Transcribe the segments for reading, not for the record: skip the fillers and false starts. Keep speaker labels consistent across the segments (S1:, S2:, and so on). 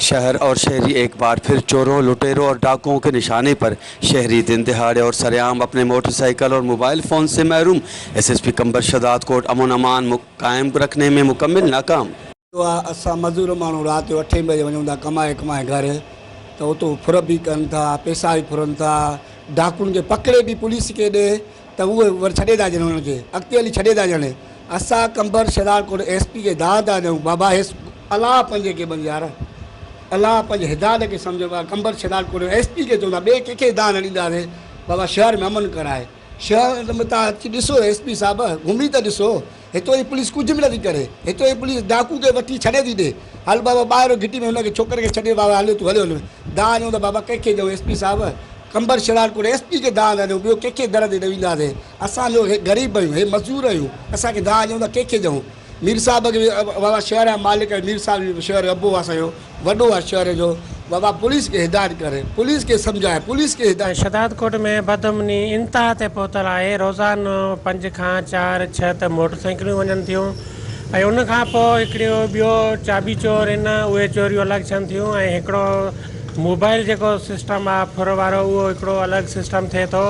S1: शहर और शहरी एक बार फिर चोरों, लुटेरों और डाकुओं के निशाने पर। शहरी दिन दिहाड़े और सरेआम अपने मोटरसाइकिल और मोबाइल फ़ोन से महरूम। एसएसपी कंबर शहदादकोट अमन अमान कायम रखने में मुकम्मल नाकाम।
S2: असां मज़दूर माण्हू राति जो अठें बजे वञूं था कमाए कमाए घर त उतो फुर बि कनि था, पैसा बि फुरनि था, डाकुनि खे पकड़े बि पुलिस खे ॾे त उहे वरी छॾे था ॾियनि, हुननि खे अॻिते हली छॾे था ॾियनि। असां कंबर शहदादकोट एस पी खे दाद था ॾियूं, बाबा हेस अलाह पंहिंजे खे बंद यार, अलाह पंहिंजे हिदायत खे सम्झो। कंबर शहदादकोट एस पी खे चवंदा, ॿिए कंहिंखे दान न ॾींदासीं, बाबा शहर में अमन कराए। शहर में तव्हां अची ॾिसो एस पी साहब, घुमी त ॾिसो, हितो जी पुलिस कुझु बि नथी करे। हितो जी पुलिस डाकू खे वठी छॾे थी ॾे, हल बाबा ॿाहिरि घिटी में हुनखे छोकिरे खे छॾे, बाबा हलियो तूं हलियो हलियो। दान ॾियूं त बाबा कंहिंखे ॾियूं एस पी साहब? कंबर शहदादकोट एस पी खे दान था ॾियूं, ॿियो कंहिंखे दर ते न वेंदासीं। असांजो हे ग़रीब आहियूं, हे मज़दूर आहियूं, असांखे दान ॾियूं त कंहिंखे ॾियूं? مير صاحب کي بابا شهر جا مالڪ آهن، مير صاحب شهر جو ابو آهي، اسان جو وڏو آهي شهر جو، بابا پوليس کي هدايت ڪري، پوليس کي سمجهائي، پوليس کي هدايت.
S3: شھدادڪوٽ ۾ بدامني انتها تي پهتل آهي، روزانو پنج کان چار ڇهه ته موٽر سائيڪلون وڃن ٿيون ۽ ان کان پوء هڪڙيو ٻيو چاٻي چور ان اهي چوريون الڳ ٿين ٿيون ۽ هڪڙو موبائل جيڪو سسٽم آهي ڦر وارو اهو هڪڙو الڳ سسٽم ٿئي ٿو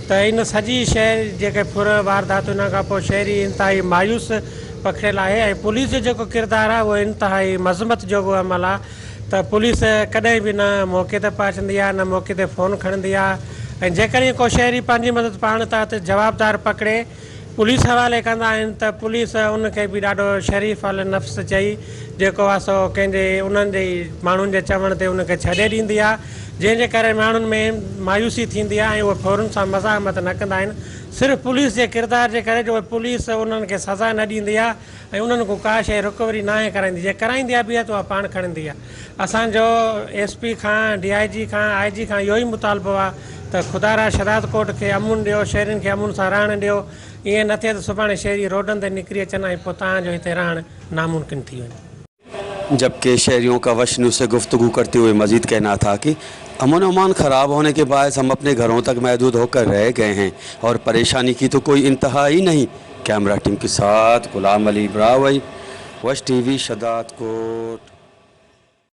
S3: ته ان سڄي شيء جيڪي ڦر وارداتون ان کان پوء شهري انتهائي مايوس پکڙيل آهي ۽ پوليس جو جيڪو ڪردار آهي اهو انتهائي مذمت جوڳو عمل آهي ته پوليس ڪڏهن به نه موقعي تي پهچندي آهي نه موقعي تي فون کڻندي آهي ۽ جيڪڏهن ڪو شهري پنهنجي مدد پاڻ تحت جوابدار پڪڙي پوليس حوالي ڪندا آهن ته پوليس ان کي به ڏاڍو شريف النفس چئي جيڪو آهي سو ڪنهن جي انهن جي ئي ماڻهن جي چوڻ تي ان کي ڇڏي ڏيندي آهي جنهن جي ڪري ماڻهن ۾ مايوسي ٿيندي آهي ۽ اهي ڦورن سان مزاحمت نه ڪندا آهن صرف پوليس جي ڪردار جي ڪري جو اهي پوليس انهن کي سزا نه ڏيندي آهي ۽ انهن کان ڪا شيء رڪوري ناهي ڪرائيندي جي ڪرائيندي آهي به ته اها پاڻ کڻندي آهي. اسان جو ايس پي کان، ڊي I جي کان، آء جي کان اهو ئي مطالبو آهي ته خدارا شھدادڪوٽ کي امن ڏيو، شهرين کي امن سان رهڻ ڏيو، ائين نه ٿئي ته سڀاڻي شهري روڊن تي نڪري اچن ۽ پوء توهان جو هتي رهڻ ناممڪن ٿي وڃي.
S1: जबकि शहरियों का वश न्यूज़ से गुफ्तगू करते हुए मज़ीद कहना था कि अमन अमान ख़राब होने के बायस हम अपने घरों तक महदूद होकर रह गए हैं और परेशानी की तो कोई इंतहा ही नहीं। कैमरा टीम के साथ गुलाम अली ब्रावई, वश टीवी, शहदादकोट।